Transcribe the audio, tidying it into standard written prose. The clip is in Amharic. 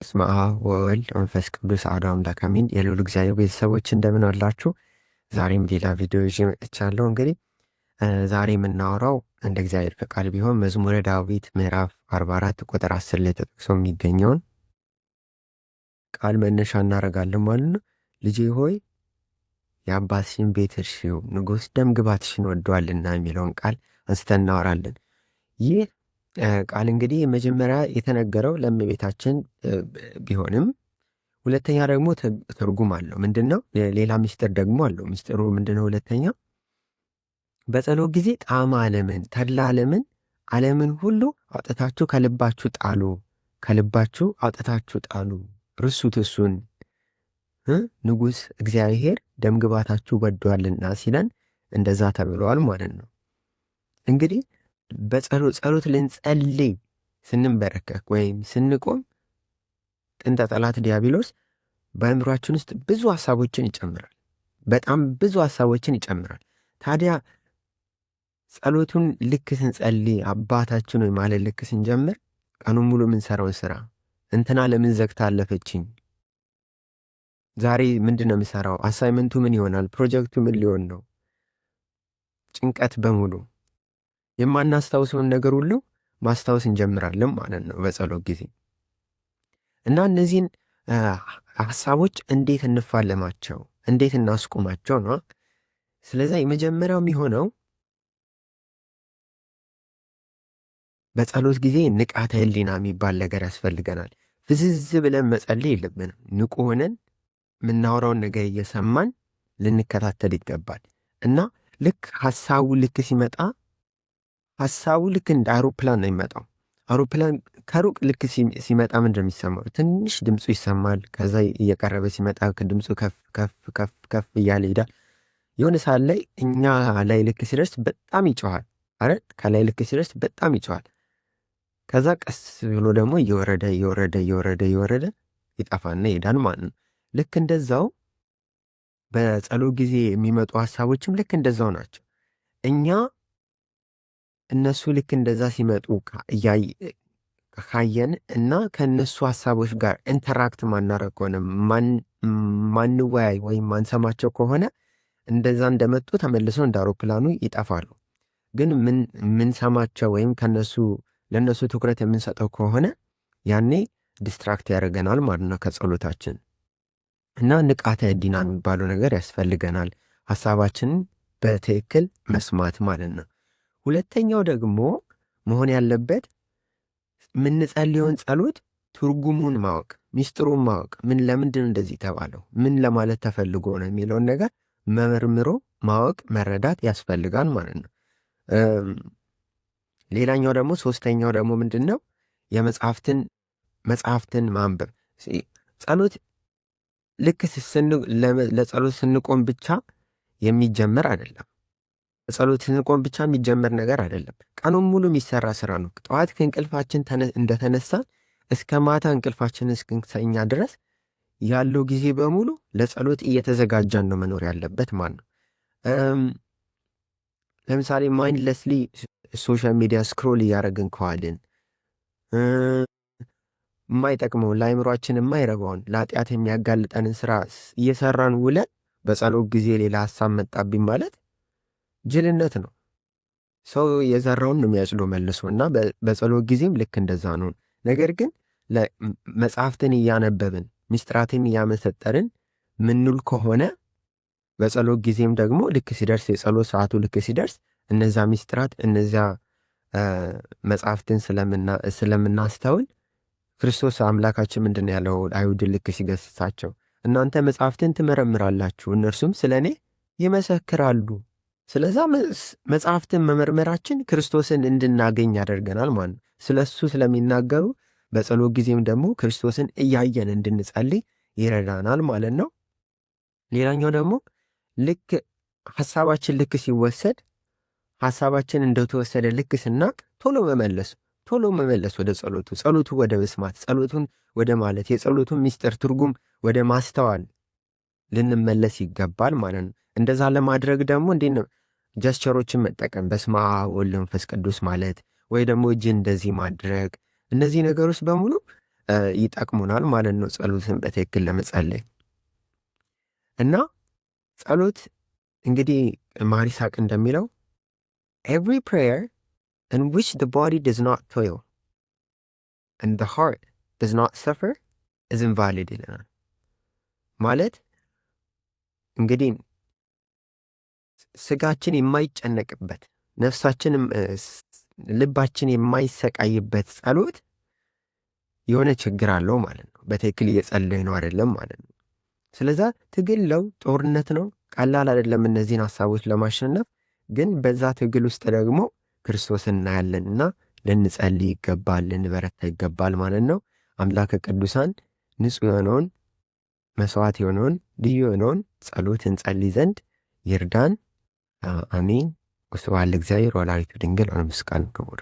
በስመ አብ ወወልድ ወመንፈስ ቅዱስ አሐዱ አምላክ አሜን። የልዑል እግዚአብሔር ቤተሰቦች እንደምን አላችሁ? ዛሬም ሌላ ቪዲዮ ይዤ መጥቻለሁ። እንግዲህ ዛሬ የምናወራው እንደ እግዚአብሔር ፈቃድ ቢሆን መዝሙረ ዳዊት ምዕራፍ 44 ቁጥር 10 ላይ ተጠቅሶ የሚገኘውን ቃል መነሻ እናደርጋለን ማለት ነው። ልጄ ሆይ የአባትሽን ቤት እርሺው፣ ንጉሥ ደም ግባትሽን ወዷልና የሚለውን ቃል አንስተን እናወራለን። ይህ ቃል እንግዲህ መጀመሪያ የተነገረው ለእመቤታችን ቢሆንም ሁለተኛ ደግሞ ትርጉም አለው። ምንድን ነው? ሌላ ምስጢር ደግሞ አለው። ምስጢሩ ምንድን ነው? ሁለተኛ በጸሎት ጊዜ ጣዕመ ዓለምን ተድላ ዓለምን ዓለምን ሁሉ አውጥታችሁ ከልባችሁ ጣሉ፣ ከልባችሁ አውጥታችሁ ጣሉ፣ ርሱት እሱን ንጉሥ እግዚአብሔር ደምግባታችሁ ወዷልና ሲለን እንደዛ ተብለዋል ማለት ነው። እንግዲህ በጸሎት ጸሎት ልንጸልይ ስንንበረከክ ወይም ስንቆም ጥንተ ጠላት ዲያብሎስ በአእምሯችን ውስጥ ብዙ ሀሳቦችን ይጨምራል። በጣም ብዙ ሀሳቦችን ይጨምራል። ታዲያ ጸሎቱን ልክ ስንጸልይ አባታችን ወይ ማለት ልክ ስንጀምር ቀኑን ሙሉ የምንሰራውን ስራ እንትና ለምን ዘግታ አለፈችኝ፣ ዛሬ ምንድን ነው የምሰራው፣ assignment ኡ ምን ይሆናል፣ ፕሮጀክቱ ምን ሊሆን ነው፣ ጭንቀት በሙሉ የማናስታውሰውን ነገር ሁሉ ማስታወስ እንጀምራለን ማለት ነው በጸሎት ጊዜ። እና እነዚህን ሀሳቦች እንዴት እንፋለማቸው፣ እንዴት እናስቁማቸው ነው። ስለዛ የመጀመሪያው የሚሆነው በጸሎት ጊዜ ንቃተ ሕሊና የሚባል ነገር ያስፈልገናል። ፍዝዝ ብለን መጸለይ የለብንም። ንቁ ሆነን የምናወራውን ነገር እየሰማን ልንከታተል ይገባል። እና ልክ ሀሳቡ ልክ ሲመጣ ሀሳቡ ልክ እንደ አውሮፕላን ነው የሚመጣው። አውሮፕላን ከሩቅ ልክ ሲመጣ ምንድን ነው የሚሰማው? ትንሽ ድምፁ ይሰማል። ከዛ እየቀረበ ሲመጣ ድምፁ ከፍ ከፍ ከፍ ከፍ እያለ ይሄዳል። የሆነ ሰዓት ላይ እኛ ላይ ልክ ሲደርስ በጣም ይጮሃል። አረ ከላይ ልክ ሲደርስ በጣም ይጮሃል። ከዛ ቀስ ብሎ ደግሞ እየወረደ እየወረደ እየወረደ እየወረደ ይጠፋና ይሄዳል ማለት ነው። ልክ እንደዛው በጸሎት ጊዜ የሚመጡ ሀሳቦችም ልክ እንደዛው ናቸው። እኛ እነሱ ልክ እንደዛ ሲመጡ ካየን እና ከእነሱ ሀሳቦች ጋር interact ማናረግ ከሆነ፣ ማንወያይ ወይም ማንሰማቸው ከሆነ እንደዛ እንደመጡ ተመልሰው እንደ አውሮፕላኑ ይጠፋሉ። ግን ምንሰማቸው ወይም ከነሱ ለእነሱ ትኩረት የምንሰጠው ከሆነ ያኔ distract ያደርገናል ማለት ነው ከጸሎታችን። እና ንቃተ ሕሊና የሚባለው ነገር ያስፈልገናል። ሀሳባችንን በትክክል መስማት ማለት ነው። ሁለተኛው ደግሞ መሆን ያለበት የምንጸልየውን ጸሎት ትርጉሙን ማወቅ፣ ሚስጥሩን ማወቅ፣ ምን ለምንድን እንደዚህ ተባለው፣ ምን ለማለት ተፈልጎ ነው የሚለውን ነገር መርምሮ ማወቅ መረዳት ያስፈልጋል ማለት ነው። ሌላኛው ደግሞ ሶስተኛው ደግሞ ምንድን ነው? የመጽሐፍትን መጽሐፍትን ማንበብ። ጸሎት ልክ ለጸሎት ስንቆም ብቻ የሚጀመር አይደለም። ጸሎት ስንቆም ብቻ የሚጀመር ነገር አይደለም። ቀኑን ሙሉ የሚሰራ ስራ ነው። ጠዋት ከእንቅልፋችን እንደተነሳ እስከ ማታ እንቅልፋችን እስክንተኛ ድረስ ያለው ጊዜ በሙሉ ለጸሎት እየተዘጋጀን ነው መኖር ያለበት ማለት ነው። ለምሳሌ mindlessly social media scroll እያደረግን ከዋልን፣ የማይጠቅመውን፣ ለአእምሯችን የማይረባውን፣ ለኃጢአት የሚያጋልጠንን ስራ እየሰራን ውለን በጸሎት ጊዜ ሌላ ሀሳብ መጣብኝ ማለት ጅልነት ነው። ሰው የዘራውን ነው የሚያጭደው መልሶ እና በጸሎት ጊዜም ልክ እንደዛ ነው። ነገር ግን መጽሐፍትን እያነበብን ምስጢራትን እያመሰጠርን ምንውል ከሆነ በጸሎት ጊዜም ደግሞ ልክ ሲደርስ፣ የጸሎት ሰዓቱ ልክ ሲደርስ እነዛ ምስጢራት እነዚያ መጽሐፍትን ስለምናስተውል ክርስቶስ አምላካችን ምንድን ነው ያለው? አይሁድን ልክ ሲገስጻቸው እናንተ መጽሐፍትን ትመረምራላችሁ፣ እነርሱም ስለ እኔ ይመሰክራሉ። ስለዛ መጽሐፍትን መመርመራችን ክርስቶስን እንድናገኝ ያደርገናል ማለት ነው። ስለ እሱ ስለሚናገሩ በጸሎት ጊዜም ደግሞ ክርስቶስን እያየን እንድንጸልይ ይረዳናል ማለት ነው። ሌላኛው ደግሞ ልክ ሀሳባችን ልክ ሲወሰድ፣ ሀሳባችን እንደተወሰደ ልክ ስናቅ ቶሎ መመለስ፣ ቶሎ መመለስ ወደ ጸሎቱ፣ ጸሎቱ ወደ መስማት፣ ጸሎቱን ወደ ማለት፣ የጸሎቱን ምስጢር ትርጉም ወደ ማስተዋል ልንመለስ ይገባል ማለት ነው። እንደዛ ለማድረግ ደግሞ እንዴት ነው? Gesture ኦችን መጠቀም፣ በስመ አብ ወወልድ ወመንፈስ ቅዱስ ማለት ወይ ደግሞ እጅ እንደዚህ ማድረግ፣ እነዚህ ነገሮች በሙሉ ይጠቅሙናል ማለት ነው፣ ጸሎትን በትክክል ለመጸለይ። እና ጸሎት እንግዲህ ማር ይስሐቅ እንደሚለው "Every prayer in which the body does not toil and the heart does not suffer is invalid" ይለናል። ማለት እንግዲህ ስጋችን የማይጨነቅበት፣ ነፍሳችንም ልባችን የማይሰቃይበት ጸሎት የሆነ ችግር አለው ማለት ነው። በትክክል እየጸለይን ነው አይደለም ማለት ነው። ስለዛ ትግል ነው፣ ጦርነት ነው፣ ቀላል አይደለም እነዚህን ሀሳቦች ለማሸነፍ። ግን በዛ ትግል ውስጥ ደግሞ ክርስቶስን እናያለን እና ልንጸልይ ይገባል፣ ልንበረታ ይገባል ማለት ነው። አምላከ ቅዱሳን ንጹሕ የሆነውን፣ መስዋዕት የሆነውን፣ ልዩ የሆነውን ጸሎት እንጸልይ ዘንድ ይርዳን። አሜን። ወስብሐት ለእግዚአብሔር ወለወላዲቱ ድንግል ወለመስቀሉ ክቡር።